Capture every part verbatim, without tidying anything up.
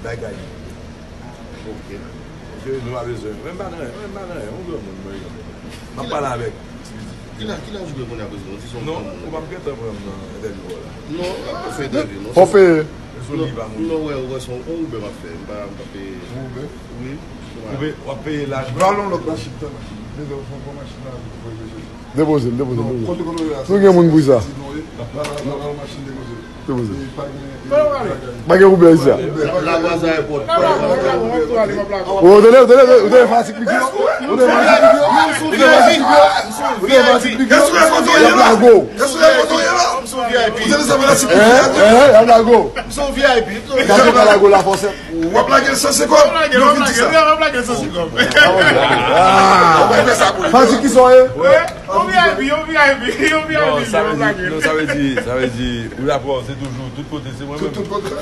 Bagay. Ok. Ok, nou pa bezwen. Mwen m pa nan, mwen m pa nan, yon granmoun mwen. M ap pale avèk. Ki la, ki laj ou gen kounye a, prezidan? Ou di se yon granmoun. Non, ou p ap gentan pran m nan entèvyou la. Non, m ap fè entèvyou, non. Fò peye. Non, non, wè, wè, se yon Uber m ap fè. M pa, m pa peye. Yon Uber? Wi. Ou pe, w ap peye laj. Ba l yon lòt machin, tan machin. Mezanmi, fò pran machin la pou voye mesye. Depoze l, depoze l, depoze l. Nou gen moun pou sa. Depoze. Pa gen Uber isi a. Ou tande, ou tande, ou tande fanatik Mickey yo? Ou tande fanatik Mickey yo? Ou tande fanatik Mickey yo? Ou tande fanatik Mickey yo? Y ap lago w. Hein? Hein? Y ap lago w. Gade yo ka lago w la fòsèt. W ap lage l san senkòm. Yo fin di sa. W ap lage l san senkòm. Ah. Ou konn fè sa pou li. Fanatik ki sa w ye? Yon V I P, yon V I P, yon V I P. Non, sa vle di, non, sa vle di, sa vle di, ou la pwè, se toujou, tout kote, se mwen menm. Tout, tout kote. Tout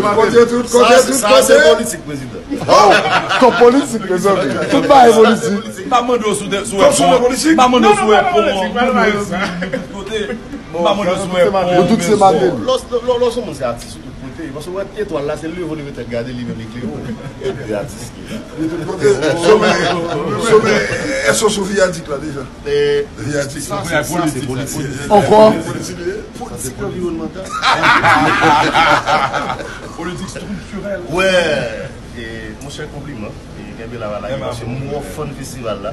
kote, tout kote, tout kote. Sa, sa se politik, prezidan. Oh, kòm politik, mezanmi. Tout bagay politik. M pa mande w si w te, si w wè pon. M pa mande w si w wè pon. M pa mande w si w wè pon. Tout kote. M pa mande w si w wè pon. Nou tout se Martelly. Lò, lò, lò, lò, se yon moun se atis. Kote, paske w wè etwal la, se leve w leve tèt gade li menm li klere w. E de atis ki la. Li tout kote. Somè, somè, èske w sou viyadik la deja? E, viyadik. Sa, se, sa, se politik. Ankò? Politik li ye? Politik anviwònmantal. Politik estriktirèl. Wè, e, monchè, konpliman. E kenbe la, la, paske m wè w fann festival la.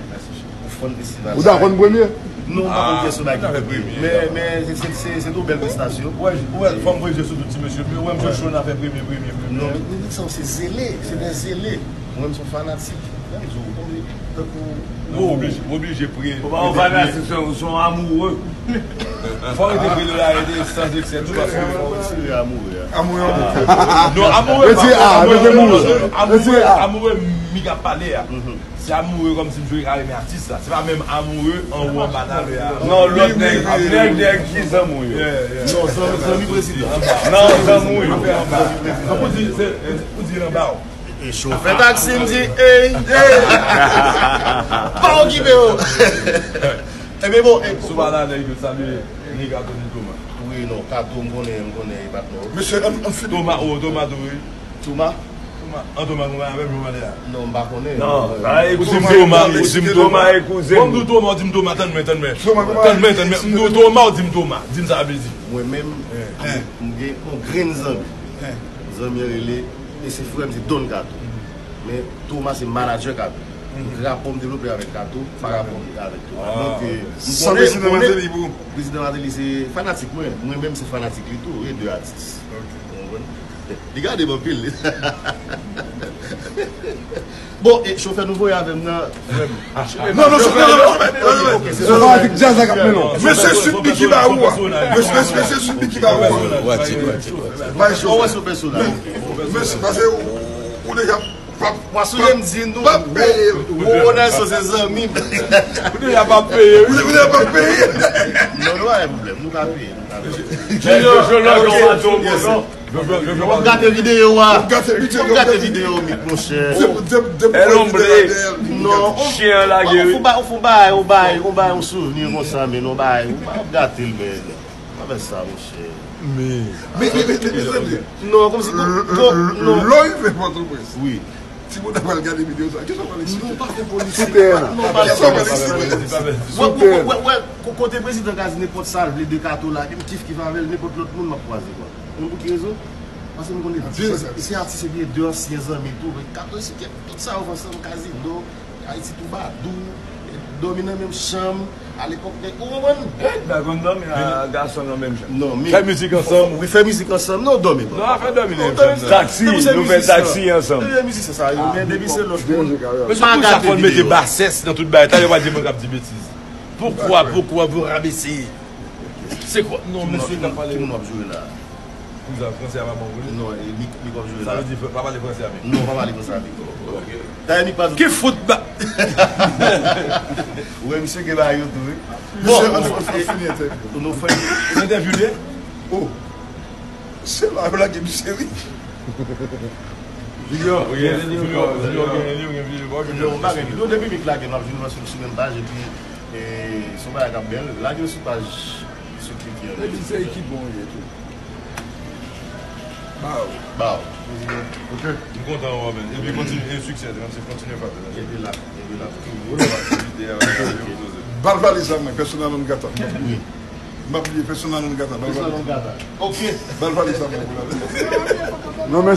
Ou dakò n premye? Non, m pa konn kiyès ou la ki premye. Men, men se, se, se, se yon bèl prestasyon. Ou wè, ou wè, fò m premye sou tout ti mesye. Ou wè m jwe cho nan fè premye, premye, premye. Non, men, men sa se zele, se de zele. Mwen, m se yon fanatik. Menm jou, konbyen tankou. Non, oblije, oblije pre. Ou pa yon fanatik, se yon, se yon amoureux. Fò rete pre de la rete sans eksè tou paske. Fò retire amoureux a. Amoureux, amoureux. Non, amoureux. Retire a, amoureux, mete moureux. Amoureux, amoureux, mi ka pale a. Se amoureux kòmsi m jwe ka renmen atis la. Se pa menm amoureux anwo anba talè a. Non, lòt nèg, nèg, nèg ki zanmi w yo. Non, zanmi, zanmi prezidan. Non, zanmi w yo. Tankou di, se, ou di anba w. E chofè taksi m di, ey, ey. Pa okipe yo. Ebyen bon, e sou pa la nèg yo salye nèg Kato ni Toma. Wi, non, Kato m konnen, m konnen e patnè w. Mesye, ann, ann fini. Toma, o, Toma tou, wi. Toma? Toma. An Toma, Toma, avè m, Toma, de a. Non, m pa konnen. Non, ou di m Toma, ou di m Toma e kouzen. Bon, m di w Toma, ou di m Toma, tann mwen, tann mwen. Tann mwen, tann mwen. M di w Toma, ou di m Toma. Di m sa sa vle di. Mwen menm, m gen yon grenn zanmi. Zanmi an rele, e se frè m, se Don Kato. Men Toma se manadjè Kato. Donk rapò m devlope avèk Kato, pa rapò m avèk Toma. Donk, e, m konnen, m konnen prezidan Martelly se fanatik mwen. Mwen menm se fanatik li tou, e de atis. Ou konprann? Li gade m anpil. Bon, e chofè nou voye avè m nan, frè m. Non, non, chofè, non, non, chofè, non, non, non. Se fanatik djaz la k ap mennen w. Men se Sweet Micky ba ou a. Men se, men se Sweet Micky ba ou a. Bay chofè. Ou wè se yon pèsonaj. Men se paske ou, ou deja p ap, w a sonje m di nou, w a peye. Wowo Nelson se zanmi m. Ou deja p ap peye, wi. Ou deja p ap peye. Non, nou pa gen pwoblèm, nou ka peye, nou ka peye. Junior, Junior, Junior, Junior. W ap gate videyo a. W ap gate videyo, w ap gate videyo, Mick, monchè. El Hombre. Non, chen an lage, wi. Ou fè bagay, ou bay, ou bay yon souvni konsa, men non, bay, ou pa gate l, men. Pa fè sa, monchè. Men, men, men, men, mezanmi. Non, kòmsi, non, non. Lè w rive Pòtoprens. Wi. Timoun ap al gade videyo sa. Kisa w pral eksplike? Nou pa fè politik. Sou teren an. Non, pa fè politik. Wè, wè, wè, wè, ko-, kote prezidan ka di nenpòt sa l vle de Kato la, m kif kif avè l, nenpòt lòt moun m ap kwaze, kwa. Ou konn pou ki rezon? Paske m konnen se, se atis epi de ansyen zanmi tou. Kato se tout sa yo fè ansanm, kazino, Ayiti Twoubadou, dòmi nan menm chanm, alepòk nèg, ou konprann? Nèg la konn dòmi a gason nan menm chanm. Non, men fè mizik ansanm. Wi, fè mizik ansanm. Non, dòmi pa. Non, afè dòmi nan menm chanm nan. Taksi, nou fè taksi ansanm. Depi se mizisyen sa yo, men depi se lòt moun. Men se pou sa fò n mete basès nan tout bagay. Talè w a di mwen k ap di betiz. Poukwa, poukwa pou rabese? Se kwa? Non, mesye k ap pale. Ki moun w ap joure la? Kouzen, franse a pa bon pou li? Non, e Mick, Mick w ap joure la. Sa vle di, pa pale franse a Mick? Non, pa pale franse a Mick. Ok. Dayè, Mick pa... Ki fout ba... Ou wè, misye gen bagay yo tou, wi. Bon, misye, ann, ann, ann fini entèvyou. Nou fè... Se entèvyou li ye? Oh. Se la yo lage misye, wi. Junior, wi, gen videyo, Junior gen li, gen videyo, bon, Junior, m pa gen videyo. Depi Mick lage, m ap jwenn sou, sou menm paj, epi, e, se yon bagay k ap bèl. Lage l sou paj, sou Twitter. Epi se ekip bon ye tou. Bow. Bow. Ok. M kontan wè w, man. Epi kontinye, e siksè, kontinye fè. Kenbe la, kenbe la. Toujou nan aktivite a. Bal valiz la mwen, persona non grata. M ap bliye persona non grata. Bal Persona valiz. Non grata. Ok. Bal valiz la mwen pou la. Non, men